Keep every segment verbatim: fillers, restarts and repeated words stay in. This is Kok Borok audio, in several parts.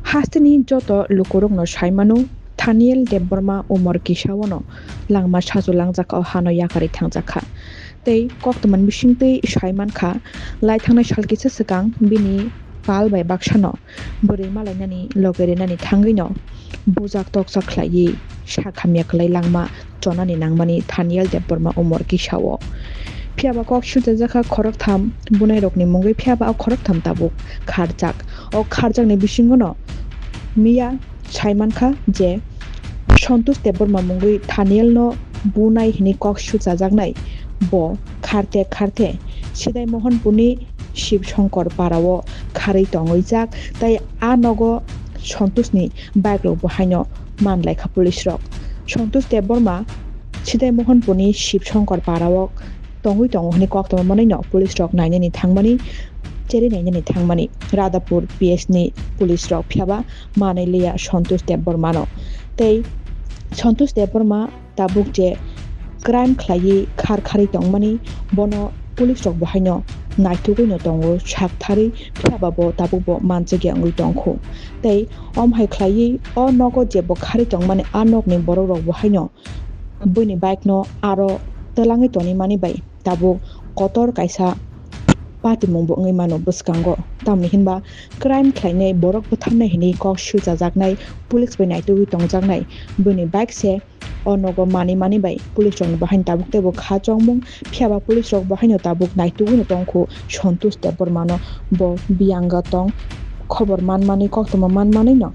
Hasteni joto lukurokno sai mano, Thaniel Debbarma umor kisao no langma sachu langjak o hano yakarwi thangjak kha. Tei koktwmani bisingtwi sai man kha, lai thangnai sal kisa swkang bini pal bai baksano bwrwi malainani loge rinani thangwi no bujak toksa khlaiwi sak hamya kwlai langma chonani nangmani Thaniel Debbarma umor kisao. Phiyaba kok sujajak kha khoroktham bunairokni mungwi, phiyaba o khoroktham tabuk kharjak. O kharjakni bisingono miya sai man kha je Santosh Debbarma mungwi Thanielno bunai hwnwi kok suchajaknai bo kharte kharte Sidai Mohanpurni Shiv Shankar parao kharwi tongwi jak, tei a nogo Santoshni bike rok bo haino man lai kha police rok. Santosh Debbarma Sidai Mohanpurni Shiv Shankar parao tongwi tongo hwnwi koktwma manwino police rok nainani thangmani, cherwi nainani thangmani Radhapur P S ni police rok, phiyaba manwi liya Santosh Debbarmano. Tei Santosh Debbarma tabuk je crime khlaiwi khar kharwi tongmani, bono police rok bo haino naitugwino tongo sak tharwi, phiyaba bo tabuk bo manjakya wngwi tongkhu. Tei omo hai khlaiwi o nogo je bo kharwi tongmani a nokni borok rok bo haino buini bike no aro twlangwi tonwi mani bai tabuk kotor kaisa patimung bo wngwi mano bwskango. Tamni hinba crime khlainai borok bwtharnai hinwi kok suchajaknai, police bai naitugwi tongjaknai buini bike se o nogo manwi mani bai police rokni bo haino tabuk teibo kha chongmung, phiyaba police rok bo haino tabuk naitugwino tongkhu Santosh Debbarmano. Bo biyanga tong khobor manmani, koktwma manmanwino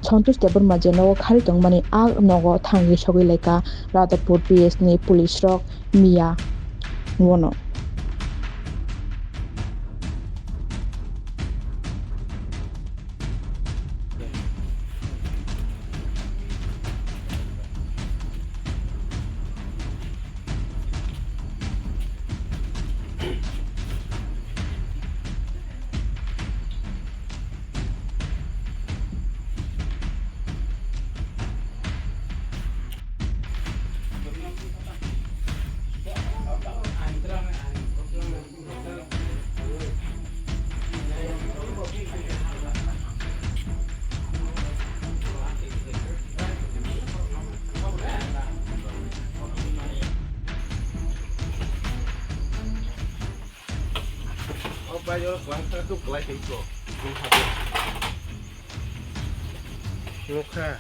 Santosh Debbarma je nogo kharwi tongmani a nogo thangwi sogwi laikha Radhapur P S ni police rok miya wono. O bai o kwlangkha duk kwlai thai kho. Nukha.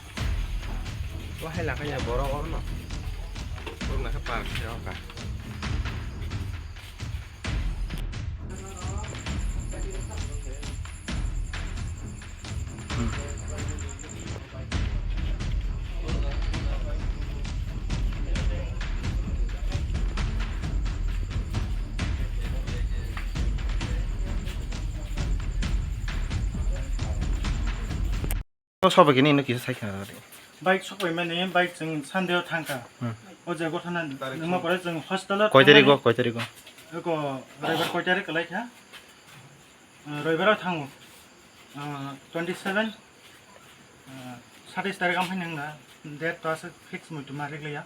Wahai lakha ya borok orno. Borok nakha park se oka. O sobo kini ino kisa sai khna rw di. Bike sokpai mani, bike chwng Sunday o thangkha. Hmm. O je gothana nangma pore chwng hostel o. Koi tarik o, thangmani. Koi tarik o? Eko Roibar koi tarik kwlai kha? Uh, Roibar o thango. Uh, twenty seven, uh, satais tarik amphai nangna date to aswk fix muitu ma regliya.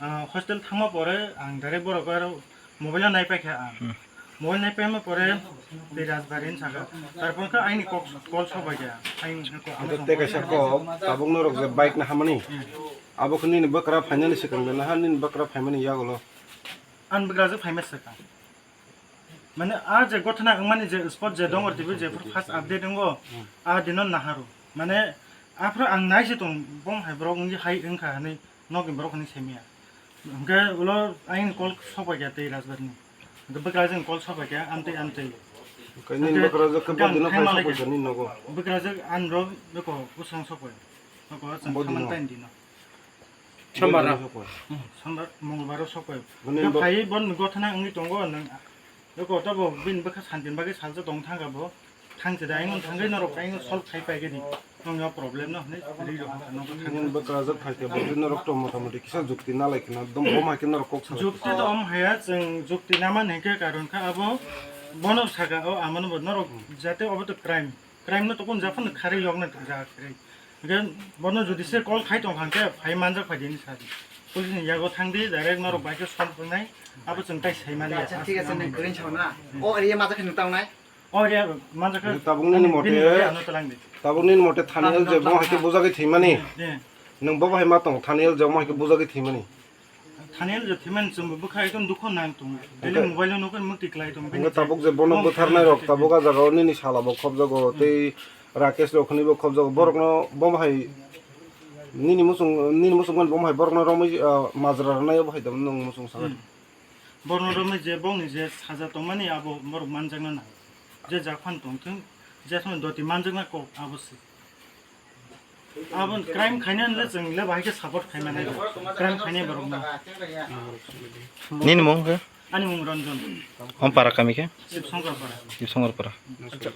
Ah, hostel thangma pore ang direct borok aro mobile o naipaikha ang. Hmm. Mobile naipaima pore tei Rajbari ni saka. Tarpor khe aini kok call sobaikha. Aini kok. Ante tei kaisa kok, tabuk norok je bike naharmani. Hmm. Abo khe nini bwkra phainani swkang de naha nini bwkra phaimani yagulo. Ani bwkra je phaima swkang. Mane, a je gothana wngmani je spot je dongo, twibo je first update wngo, hmm, a dino naharo. Mane, aphuru ang nai se tong, bom hai borok wngwi hai wngkha hinwi nokni borok hinwi saimaya. Hwnkhe ulo ayang call sopaikha tei Rajbari ni. Hwnkhe bwkrajwk call sopaikha, amtwi amtwi. Hwnkhe nini bwkrajwk khe bo dino phai sopaikha nini nogo? Bwkrajwk ani rok beko bwswng sopai. Noko chwng khamani taini dino. Sombar rok. Hmm, sombar, mongolbar rok sok pai. Bini bo phai bon gothana wngwi tongo nwng. Eko to bo bini bwkha santin bagwi salsa tong thangkha bo. Thangse da, ayung thangwi norok ayung solve khai pai gani. Nong yo problem no hwnwi ri rok nong thang. Bini bwkha jat khai khe bo norok to mota moti kisa jukti na lai khna dom bom hai khe norok kok sa. Jukti to om haya chwng jukti na man hwnkhe karon kha abo bono saka o amano bo norok jate obo to crime. Crime no tokon japhano kharwi yokna jaga kharwi. Hwnkhe bono judicial call khai tong kha hwnkhe phai manjak phai dini sadi. Police ni yago thang di, direct norok bai khe solve wngnai. Abo chwng tai sai mani. Acha, thik ache, nwng kwrwi sao na? O area majak khe nwng tangnai? O ya, manjak kha. Tabuk nini mote, bini mote ano talang di. Tabuk nini mote thani L J bo hai khe bujagwi thwimani. Nwng bo bahai ma tong thani L J bo hai khe bujagwi thwimani. Thani L J thwimani chwng bo bwkha ekdom dukho nang tongo. Daily mobile no nukwi mukti klai tongo. Nwng tabuk je bono bwtharnai rok tabuk a jaga o nini sala bo khobjago tei Rakesh rok khwnwi bo khobjago. Borok no bo bahai nini muchung, nini muchung man bo bahai borok no romwi majra rwnai bo hai tong nwng muchung saka. Borno romwi je bongni je saja tongmani abo borok manjakna nang. Je jak phan tongthwng, je sono doti manjakna kok abo se. Abo crime khaina le chwng le bahai khe support khaimani. Crime khaina borok no. Nini mung khe? Ani mung Ranjan. Om para kami khe? Sibsongkar para. Sibsongkar para.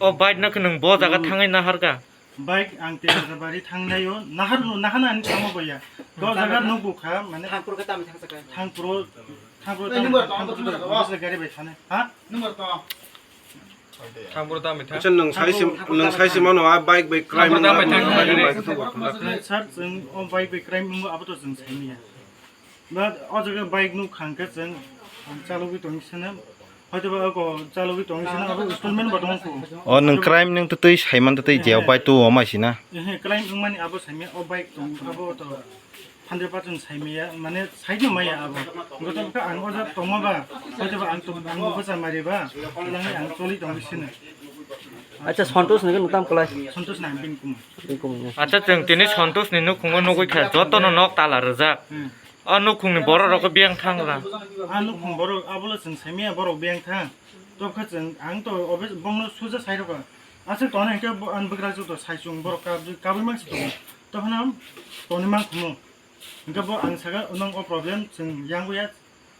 O bike no khe nwng bo jaga thangwi naharka? Bike ang Tejabari thangnaio, nahar no, nahana ani thangma baya. Do jaga no bukha, mane thangpro khe tami thangsa khe. Thangpro, thangpro tami thangpro bus le gari bai thane. Ha? Number to. Thangpro tami thang. Acha nwng sai sim, nwng sai sim ano a bike bai crime thangpro tami thang. Sir, chwng o bike bai crime mo abo to chwng sai niya. Ba o jaga bike nuk khang khe chwng chalogwi tongwi sene. Hoito ba o chalogwi tongwi sene abo installment bo tong kho. O nwng crime nwng twtwi saiman twtwi je o bike tu o mai sina. Ehe, crime wngmani abo saimya o bike tong abo to hundred percent saimya mane saidi maya abo. Goto kha ang o jaga tongma ba hoito ba ang to ang bo bwsa mari ba. Nang ang choli tongwi sene. Acha Santosh ni nuktam kwlai. Santosh na bin kuma. Bin kuma. Acha chwng tini Santosh ni nukhungo nugwi kha joto no nok tala rwjak. Hmm. O nukhungni borok rok biyang thang ra. A nukhung borok abo le chwng saimaya borok biyang thang. Tobkha chwng ang to obe bongno suja sai rokha. Aswk tongna hinkhe bo ang bwkrajwk to sai chwng borok kabwi, kabwi mansi tongo. Tobhano toni mang khumu. Hinkhe bo ang saka nong o problem chwng yang ya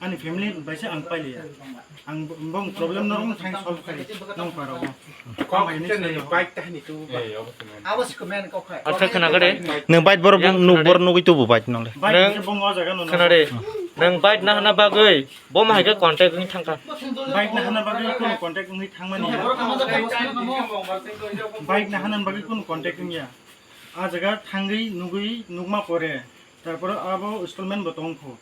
ani family bai se ang pailiya. Ang bo, bong problem no rong thang solve khai nong paro. Kok chini bike tahni tu. Abo si komen kok khai. Acha khna gade. Nwng bike borok nuk borok nugwi tubu bike nole. Bike bong o jaga no. Khna de. Nwng bike na hana bagwi bo ma hai khe contact wng thangkha. Bike na hana bagwi kono contact wngwi thangmani ya. Bike na hana bagwi kono contact wngya. A jaga thangwi nugwi nukma pore. Tarpore abo installment bo tongkho.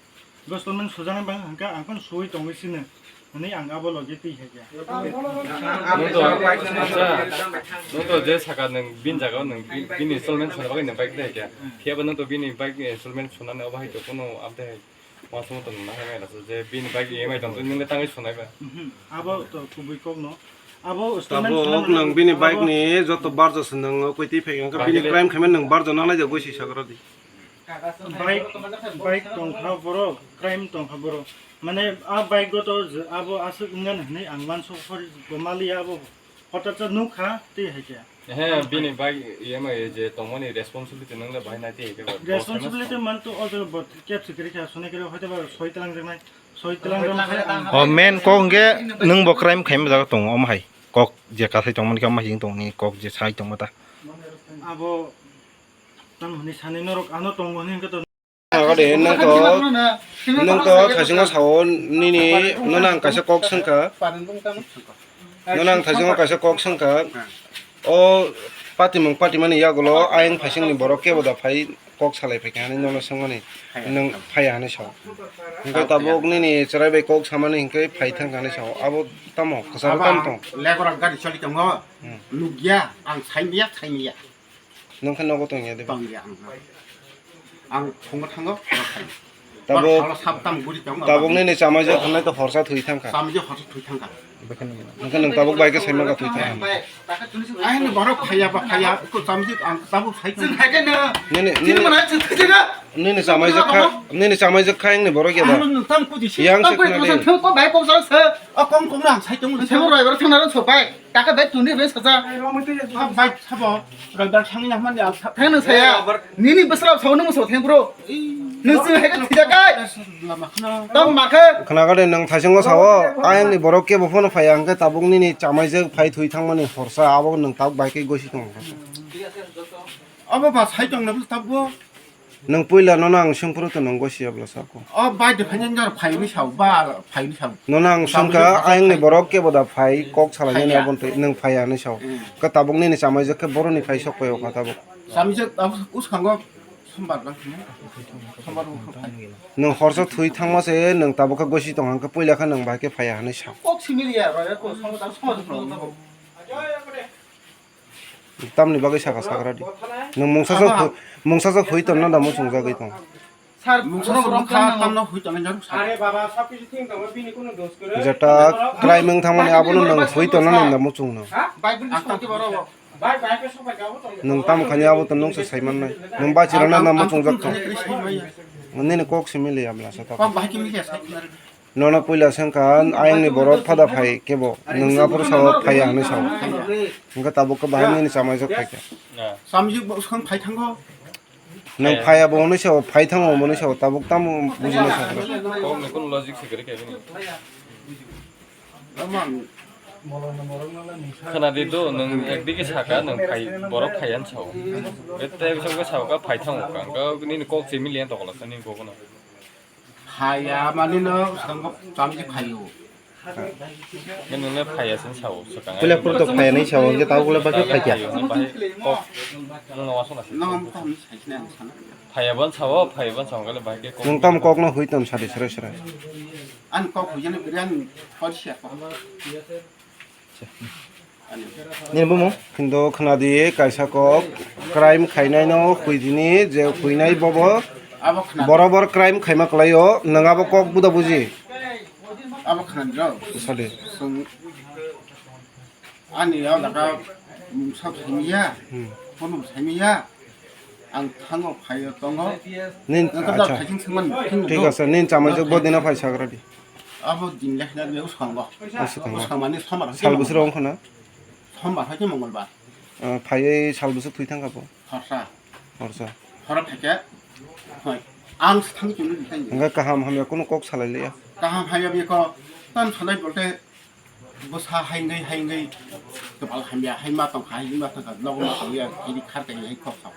Installment sujana bang hangka ang phano suwi tongwi sino. Hwnwi ang abo logi twi hai khe. Nwng to, acha, nwng to je saka nwng bini jaga o nwng bi-, bini installment suna bagwi nwng bike twi hai khe. Phiya bo nwng to bini bike installment sunani obo hai to kono update hai. Uansukma tong nang hai mela je bini bike E M I tong twi nwng le tangwi sunai ba. Mhm. Abo to kubui kok no. Abo installment suna nwng bini bike ni joto barjo se nwng kwtwi phai hangka bini crime khaimani nwng barjo nang lai ja gwi si sagra di. Bike, bike tongkha borok, crime tongkha borok. Mane, a bike o to je abo aswk wngya hwnwi ang uansuk hor bo maliya abo hotat sa nukha tei hai khe. He, bini bike E M I je tongmani responsibility nang le bahai nai tei hai khe ba. Responsibility man to o jaga bo kep se kwrwi kha, sone kwrwi hoite ba soi tlang jaknai, soi tlang jaknai. O main kok hwnkhe nwng bo crime khaima jaga tongo, omo hai kok je kasai tongmani khe omo hai tongni kok je sai tongma ta. Abo Tamo hwnwi sani norok ano tongo hwnwi hwnkhe to. Agade, nwng to, nwng to thaisingo sao nini, nono ang kaisa kok swngkha. Nono ang thaisingo kaisa kok swngkha. O patimung patimani yagulo ayang phaisingni borok kebo da phai kok salai phaikha hwnwi nono swngmani. Nwng phaiya hwnwi sao. Hwnkhe tabuk nini chwrai bai kok samani hwnkhe phai thangkha hwnwi sao. Abo tamo kwcharo tamo tong. Leborok gari choli tongo. Nukya, ang saimya, saimya. Nwng khe nogo tongya de? Tongya ang. Ang phungo thango, phungo thango. Tabuk, tabuk nini chamaijak hwnwi to horsa thwi thangkha. Chamaijak horsa thwi thangkha. Hwnkhe nwng tabuk bai khe saimang kha thwi thangkha. Ai, ni borok phaiya ba phaiya, ko chamaijak ang tabuk sai. Nini, nini, nini chamaijak kha, nini chamaijak kha, nini borok ya da? Yang se khna de. Ko bai kok jang se. O kong kong rang sai tong. Thebo roi bar thang na rang so bai. Taka bai tuni bai saja. Bai sabo. Roi bar thang ya man ya. Thang nang saya. Nini besra sao nung so thang bro. Nung se hai thija kai. Lama khna. Tong ma khe. Khna gade nang thaisingo sao. Ayang ni borok kebo phone phai ang khe tabuk nini chamaijak phai thui thangmani horsa abo nang tabuk bai khe gosi tong. Abo ba sai tong na tabuk. Nwng puila nono ang swngphuru to nwng gosi ya bwla sako. O bai de phai nang phai ni sao ba phai ni sao. Nono ang swngkha ayang ni borok kebo da phai kok salai nani aboni twi nwng phai ya hinwi sao. Ka tabuk nini chamaijak khe boroni phai sok pai o kha tabuk. Chamaijak abo uskango sombar lang. Sombar. Nwng horsa thwi thangma se nwng tabuk khe gosi tong hang khe puila khe nwng bai khe phai ya hinwi sao. Kok simili ya roi ko sombar sombar. Tamni bagwi saka sakra di. Nwng mungsa jok hu-, mungsa jok hui tonna da muchungjagwi tong. Mungsa jok kha tamno hui tonna jaruk sa. Jeta crime wng thangmani abono nwng hui tonna nang da muchung no. Ang tang Nwng tamo khani abo to nwng se sai mannai. Nwng bachirana na muchungjak tong. Nini kok se miliya bla sa ta. Kok bahai khe miliya sa. Nono puila sengkha ayang ni borok phada phai kebo nwng aphuru sao phaiya hinwi sao. Hingke tabuk khe bahai nini chamaijak phaikha. Samjik bo swkang phai thango. Nwng phaiya bo hinwi sao, phai thango hinwi sao, tabuk tamo bujina sao. Kok ni kun logic se kwrwi khe bini. Khwnadi do, nwng ekdigi saka, nwng phai, borok phaiya hinwi sao. Bete ekjongkhe sao kha phai thango kha, hwnkhe nini kok se miliya tokla sa nini kokno. Phaiya mani no swkang chamji phaio. Nini ne phaiya sin sao, swkang. Puila purto phaiya nai sao, hwnkhe tabo puila bagwi phaikha. Kok, nwng no wasona se. Nang am tamo sai sina ang sana. Phaiya ban sao, phaiya ban sao, hwnkhe bahai khe kok. Nwng tamo kokno hui ton sadi srai srai. Ani kok huijani bwrwi ani hor siya kok. Ani. Nini bumung? Hindu khwnadi kaisa kok crime khainaino huijini je huinai bobo Abo khwnadi. Borobor crime khaima kwlaio, nwng abo kok buda buji. Abo khwnadi rw. Sadi. Chwng ani o jaga mungsa saimiya, Hmm. Phone saimiya. Ang thango phaio tongo. Nin, Nang khe acha. Thaising sengmani, thing Thik do. Ase, nin chamaijak bo dina phai sagra di. Abo din le khna le uskango. Uskango. Uskanmani sombar hai Sal mongolbar. Busro wng khna? Sombar hai mongolbar. Ah, phaiwi sal busuk thwi thang kha bo? Horsa. Horsa. Hora phaikhe, hoi. Ang se thang chini di thang. Hingke kaham hamya kunu kok salai liya. Kaham hamya biko, tam salai bolte, Bwsa haingwi haingwi kwbal hamya hai ma tongkha, haingwi ma tongkha, nogo ma tongya, haini khar kaini hai kok sao.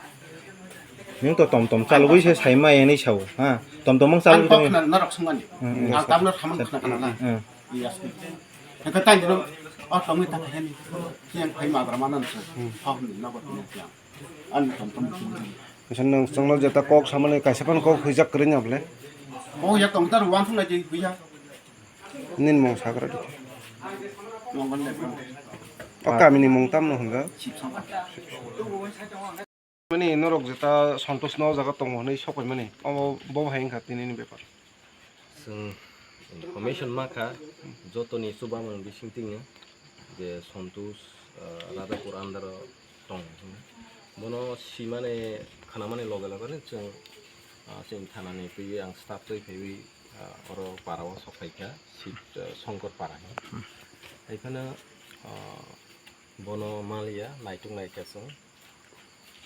Nwng to tom tom chalogwi se sai ma yanwi sao, ha? Tom tom ang chalogwi Ang kok tongya. Khna norok songmani. Hmm, Ang yes, tabno sir. Samung khna khna na. Hmm. Yes. Hwnkhe tang dino, o tongwi ta khaini. Yang phai ma gra ma nan se. Hmm. Hok ni nogo tongya. Ani tom tom. Nwng chwngno jeta kok samani kaisa phano kok huijak kwrwngya bwle? Kok ya tong ta rw uansuk nai twi huijak. Nini mung sagra di. Mongol de. O kamini mung tamno hwnjak? Sipsongkha. Mani norok jeta Santosh no o jaga tongo hwnwi sokoi mani. Omo bo hai wngkha tini ni bepar. Chwng information ma kha jotoni chubamung bising tingya je Santosh, ah, Radhapur under o tongo hwnwi. Bono simani khnamani loge loge no chwng, ah, chini thanani twiwi ang staff twi phaiwi, ah, oro para o sok phaikha, Sip, ah, Songkor para hinwi. Hai phano, ah, bono maliya, naituk naikha chwng.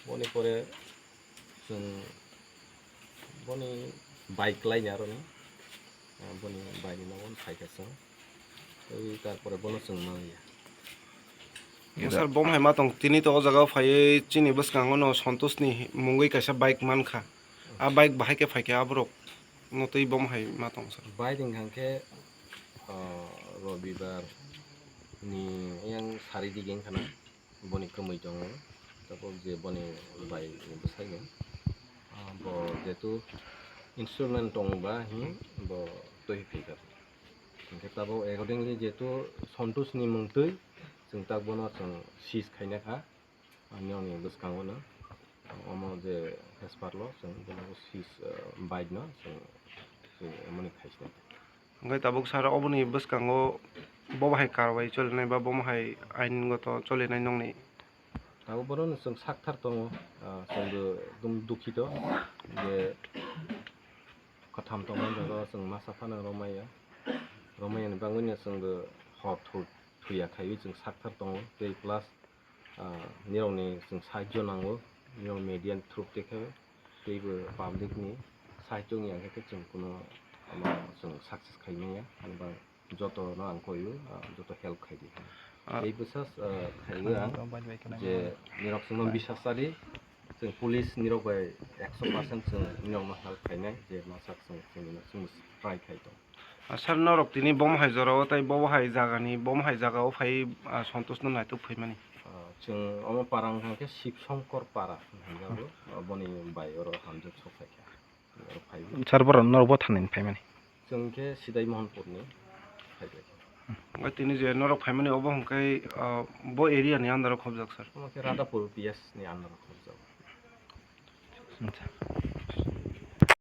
Boni pore chwng boni bike laini aroni, ah, boni bike ni nogo phaikha chwng. Tei tarpore bono chwng maliya. Sir, bom hai ma tong tini to o jaga o phaiwi chini bwskango no Santosh ni mungwi kaisa bike mankha. A bike bahai khe phaikha aborok no tei bom hai ma tong sir. Bike wngkha khe, ah, Robibar ni yang sari dige wngkha na boni kwmwi tongo. Tabuk je boni bai ni bwsai no, ah, bo jetu instrument tong ba hi bo twi phi kha. Hingke tabuk accordingly jetu Santosh ni mungtwi chwng tak bono chwng seize khaina kha, ani oni bwskango no omo je hespar lo chwng bono seize, eh, bike no chwng, chwng emoni khaisina. Hingke tabuk sir oboni bwskango bo bahai karwai cholinai ba bo bahai ain goto cholinai nongni? Tabuk bono no chwng sakthar tongo, ah, chwng bo ekdum dukhito je Kwtham tongmani jaga o chwng masa phano romaya. Romaya ni bagwi no chwng bo hor thu-, thuya khaiwi chwng sakthar tongo. Tei plus, ah, nirok ni chwng sahajyo nango. Nirok media ni through tei khe tei bo public ni sahajyo wngya khe chwng kuno, ano, chwng success khai manya. Ani bagwi joto no ang koiyo, ah, joto help khai di. Ah. Tei bwsa, ah, khaiwi ang je nirok chwngno bisas chadi, chwng police nirok bai ekso percent chwng nirok no help khainai, je masa chwng, chwng, chwng try khai tong. Ah, sir, norok tini bom hai jora o tei bo hai jaga ni, bom hai jaga o phai, ah, Santosh no naituk phaimani? Ah, chwng omo para wngkha khe Shivshankar para hinjago, ah, boni bai oro hamjak sok phaikha. Sir, borok norok bo thani phaimani? Chwng khe Sidai Mohanpur ni phaibai. Omo tini je norok phaimani obo hwnkhe, ah, bo area ni under o khobjak, sir? Omo khe Radhapur P S ni under o khobjak. Acha.